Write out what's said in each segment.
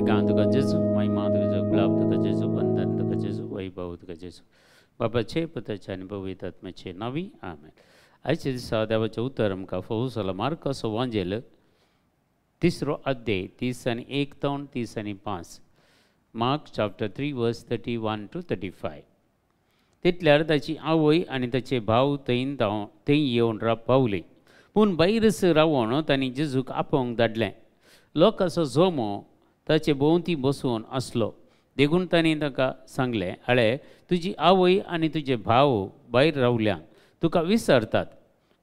गांव तुका जेजू, महिमा तुका जेजू, गुलाब तुका जेजू, वंदन तुका जेजू, वैभव तुका जेजू. बाबाचे पुताचे आनी पवित्र आत्म्याचे नांवी आमेन. आयच्या दिसा देवाचें उतर आमकां फावो जाला मार्काचो वांजेल 3 अध्याय 31 तावन 35. मार्क चॅप्टर 3 वर्स 31 to 35. तितल्यार ताची आवय आनी ताचे भाव थंय थंय येवन पावली. पूण भायरच रावन तांणी जेजूक आपोवंक धाडलें. लोकांचो जमो ताचे भोंवती बसून आसलो. देखून तांणी ताका सांगलें, आळे तुजी आवय आनी तुजे भाव भायर रावल्यान तुका विसरतात.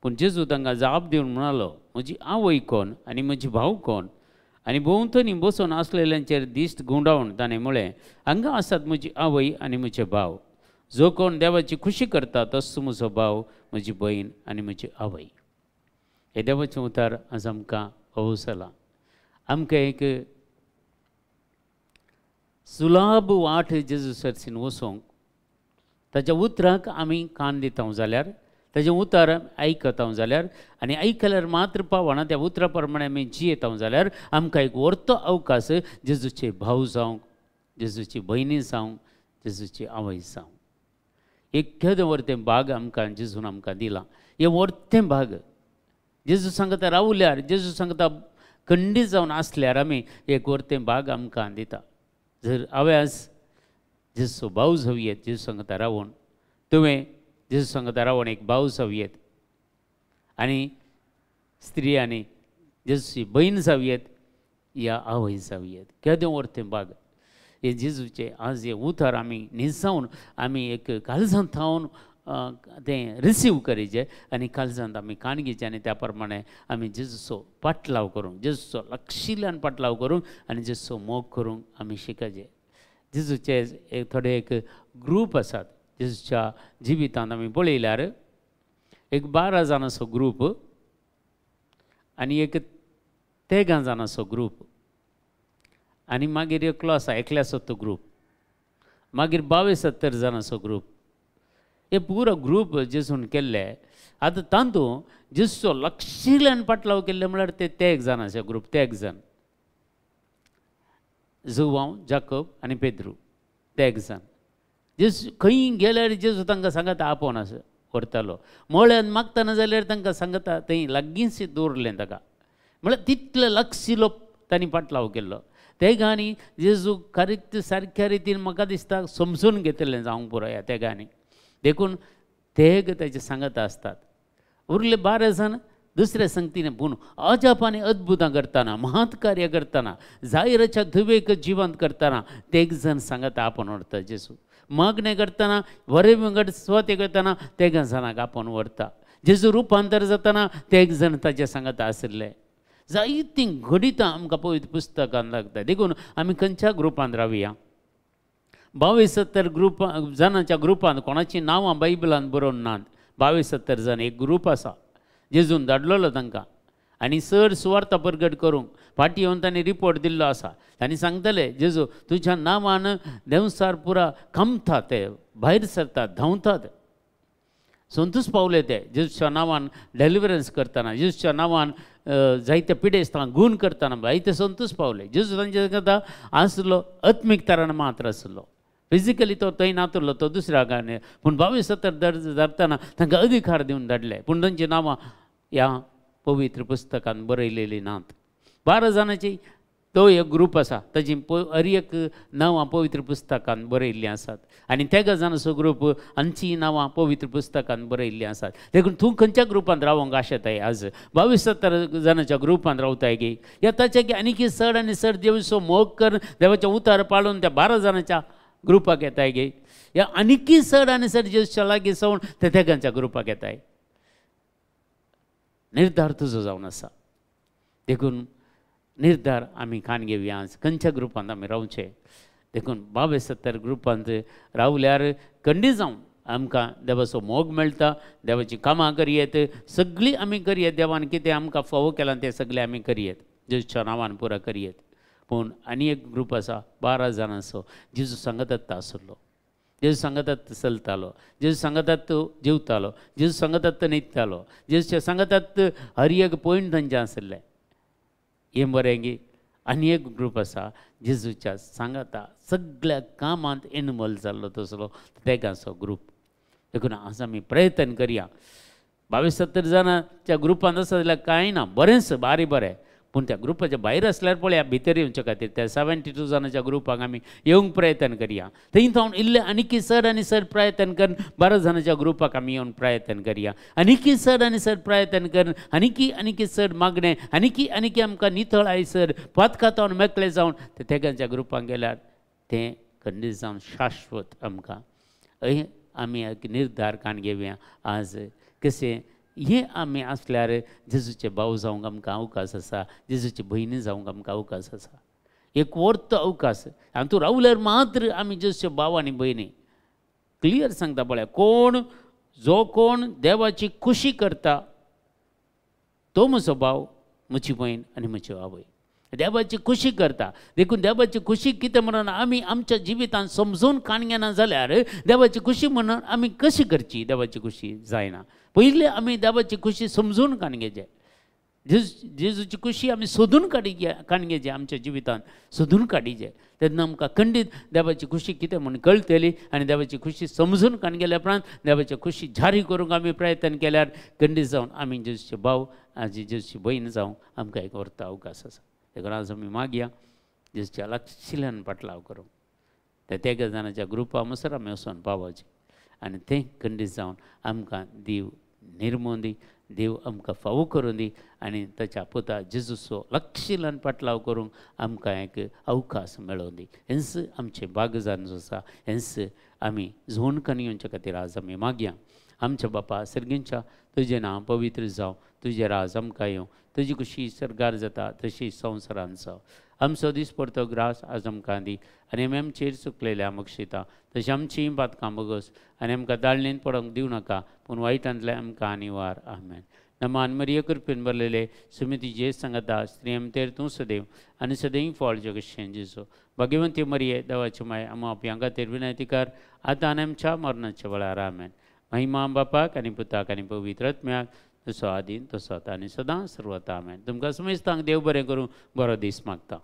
पूण जेजू तांकां जाप दिवन म्हणालो, म्हजी आवय कोण आनी म्हजी भाव कोण? आनी भोंवतणी बसून आसलेल्यांचेर दिश्ट घुंवडावन ताणें म्हळें, हांगा आसात म्हजी आवय आनी म्हजे भाव. जो कोण देवाची खुशी करता तसो म्हजो भाव, म्हजी भयण आनी म्हजी आवय. हे देवाचें उतार आज आमकां फावो जाला. आमकां एक सुलाभ वाट जेजू सरसीन वचूंक ताच्या उतराक आमी कान दिता जाल्यार, ताजें उतर आयकता जाल्यार, आनी आयकल्यार मात्र पावना, त्या उतरा प्रमाणे आमी जियेता जाल्यार आमकां एक व्हडलो अवकाश जेजूचे भाव जावंक, जेजूची भयणी जावंक, जेजूची आवय जावंक. एक केदें व्हडलें भाग आमकां जेजून आमकां दिलां. हें व्हडलें भाग जेजू सांगता रावल्यार, जेजू सांगता खंडीत जावन आसल्यार आमी एक व्हडलें भाग आमकां दिता. जर हांवें जेजूचो भाव जावयेत, जेजू सांगता रावून, तुवें जेजू सांगता रावून एक भाव जावयेत, आनी स्त्रियांनी जेजूची भयण जावयेत या आवय जावयेत. केदें व्हडलें भाग हे जेजूचे आज हे उतर आमी निजावन आमी एक काळजांत थावन तें रिसीव करीचे आनी काळजांत आमी कान घेवचें आनी त्या प्रमाणे आमी जेजूचो पाटलाव करूंक, जेजूचो लक्षिल्यान पाटलाव करूंक आनी जेजूचो मोग करूंक आमी शिकचे. जेजूचे एक थोडे एक ग्रूप आसात. जेजूच्या जिवितांत आमी पळयल्यार एक 12 जाणांचो ग्रूप आनी एक 13 जाणांचो ग्रूप, आनी मागीर एकलो आसा एकल्याचो तो ग्रूप, मागीर 72 जाणांचो ग्रूप. हे पुरो ग्रूप जेजून केल्ले. आतां तातूंत जेजूचो लक्षिल्यान पाटलाव केल्ले म्हळ्यार ते 13 जाणांचे ग्रूप. 13 जाण, जुवांव, जाकोब आनी पेद्रू, 13 जाण. जेजू खंय गेल्यार जेजू तांकां सांगता आपोवन आसा व्हरतालो. मळ्यान मागतना जाल्यार तांकां सांगता थंय लागींच दवरलें ताका. म्हळ्यार तितलो लक्षिलो तांणी पाटलाव केल्लो. तेगांनी जेजू करेक्ट सारक्या रितीन म्हाका दिसता समजून घेतलें जावंक पुरो ह्या तेगांनी. देखून तेग ताचे सांगता आसतात. उरले 12 जाण दुसऱ्या संगतीन, पूण अजाप आनी अद्भुतां करतना, महत्कार्य करतना, जायराच्या धुवेक जिवंत करतना तेग जाण सांगता आपोवन व्हरता जेजू. मागणें करतना, बरें विंगड स्वते करतना तेगां जाणांक आपोवन व्हरता जेजू. रुपांतर जातना तेग जाण ताचे सांगता आशिल्ले. जायतीं घडितां आमकां पवित्र पुस्तकान लागता. देखून आमी खंयच्या ग्रुपांत रावया? 72 ग्रुप जाणांच्या ग्रुपांत कोणाचीं नांवां बायबलान बरोवन नात. 72 जाण एक ग्रूप आसा जेजून धाडलेलो तांकां आनी चड सुवार्ता परगट करूंक फाटीं येवन तांणी रिपोर्ट दिल्लो आसा. तांणी सांगतले, जेजू तुज्या नांवान देंवसार पुरा खमता, ते भायर सरतात, धांवतात. संतूच पावले ते जेजूच्या नांवान डेलिवरन्स करतना, जेजूच्या नांवान जायते पिडेस्तां गूण करतना जायते संतूच पावले. जेजू तांचे करता आसलो आत्मीक तरान मात्र आसलो, फिजिकली तो थंय नातुरलो, तो दुसऱ्या गाणे. पूण 72 धरतना तांकां अधिकार दिवन धाडले. पूण तांची नांवां ह्या पवित्र पुस्तकान बरयलेलीं नात. 12 जाणांची तो एक ग्रूप आसा, ताची हर एक नांवां पवित्र पुस्तकान बरयल्लीं आसात. आनी 13 जाणांचो ग्रूप हांचीं नांवां पवित्र पुस्तकान बरयल्लीं आसात. देखून तूं खंयच्या ग्रुपांत रावंक आशेताय? आज 72 जाणांच्या ग्रुपांत रावताय की ह्या ताच्या की आनीक चड आनी चड देवाचो मोग कर, देवाचें उतार पाळून त्या 12 जाणांच्या ग्रुपाक येताय गे, ह्या आनीकय चड आनी चड जेजूच्या लागीं जावन ते तेगांच्या ग्रुपाक येताय? निर्धार तुजो जावन आसा. देखून निर्धार आमी कान घेवया आज खंयच्या ग्रुपांत आमी रावचे. देखून 72 ग्रुपांत रावल्यार खंडीत जावन आमकां देवाचो मोग मेळटा, देवाचीं कामां करयेत, सगळीं आमी करयेत. देवान कितें आमकां फावो केलां तें सगळें आमी करयेत, जेजूच्या नांवान पुरा करयेत. पूण आनी एक ग्रूप आसा 12 जाणांचो, जेजू सांगतात आसलो, जेजू सांगतात चलतालो, जेजू सांगतात जेवतालो, जेजू सांगतात न्हिदतालो, जेजूच्या सांगतात हर एक पॉयंट तांचें आशिल्लें. हें बरें की आनी एक ग्रूप आसा जेजूच्या सांगाता सगळ्या कामांत इनवॉल्व जाल्लो तसलो तेगांचो ग्रूप. देखून आज आमी प्रयत्न करया. 22-70 जाणांच्या ग्रुपांत आसा जाल्यार कांय ना, बरेंच बारी बरें, पूण त्या ग्रुपाच्या भायर आसल्यार पळया भितर येवच्या खातीर त्या 72 जाणांच्या ग्रुपाक आमी येवंक प्रयत्न करया. थंय जावन इल्लें आनीकी चड आनी चड प्रयत्न करून 12 जाणांच्या ग्रुपाक आमी येवन प्रयत्न करया. आनीकी चड आनी चड प्रयत्न करून आनीकी आनीकी चड मागणें आनीकी आनीकी आमकां नितळ आयसर पातकातावन मेकळे जावन ते तेगांच्या ग्रुपाक गेल्यार तें खंडीत जावन शाश्वत आमकां. अय आमी एक निर्धार काण घेवया आज कशें हे आमी आसल्यार जेजूचे भाव जावंक आमकां अवकाश आसा, जेजूचे भयणी जावंक आमकां अवकाश आसा, एक वर्त अवकाश. आनी तूं रावल्यार मात्र आमी जेजूचे भाव आनी भयणी. क्लियर सांगता पळया, कोण जो कोण देवाची खुशी करता तो म्हजो भाव, म्हजी भयण आनी म्हजी आवय. देवाची खुशी करता. देखून देवाची खुशी कितें म्हणून आमी आमच्या जिवितांत समजून काण घेना जाल्यार देवाची खुशी म्हणून आमी कशी करची? देवाची खुशी जायना. पयलीं आमी देवाची खुशी समजून काण घेवचे, जेजूची खुशी आमी सोदून काण घेवचे, आमच्या जिवितांत सोदून काडीचे. तेन्ना आमकां खंडीत देवाची खुशी कितें म्हूण कळटली. आनी देवाची खुशी समजून काण गेल्या उपरांत देवाची खुशी जारी करूंक आमी प्रयत्न केल्यार खंडीत जावन आमी जेजूचे भाव आनी जेजूची भयण जावंक आमकां एक वर्त अवकाश आसा. देखून आज आमी मागया जेजूच्या लागशिल्ल्यान पाटलाव करूंक त्या तेगा जाणाच्या ग्रुपा मसर आमी वचोन पावोवचें आनी तें खंडीत जावन आमकां देव निर्मोवन दी, देव आमकां फावो करून दी आनी ताच्या पुता जेजूचो लागशिल्ल्यान पाटलाव करूंक आमकां एक अवकाश मेळोवन दी. हेंच आमचें भाग जावन आसा, हेंच आमी झोन करून येवच्या खातीर आज आमी मागया. आमच्या बापा सर्गींच्या, तुजें नांव पवित्र जावं, तुजें राज आमकां येवं, तुजी खुशी सर्गार जाता तशी संवसारान जावं. आमचो दिसपडतो ग्रास आज आमकां दी आनी आमी आमचेर चुकलेल्या बक्षिता तशी आमचीं पातकां बगस आनी आमकां दाळणेन पडोवंक दिवं नाका, पूण वायटांतलें आमकां आनी वार. आमेन. नमान मरिये कृपेन भरलेले सुमिती जे सांगता, स्त्रियमतेर तूं सदैव आनी सदैव फळ जगशें जेजू. भाग्यवंती मरिये देवाची माय, आमा आपल्या खातीर विनंती कर आतां आनी आमच्या मरणाच्या वेळार. आमेन. महिमा बापाक आनी पुताक आनी पवित्र आत्म्याक, तसो आदीन तसो आतां आनी सदां सर्वता. आमेन. तुमकां समेस्तांक देव बरें करूं, बरो दीस मागता.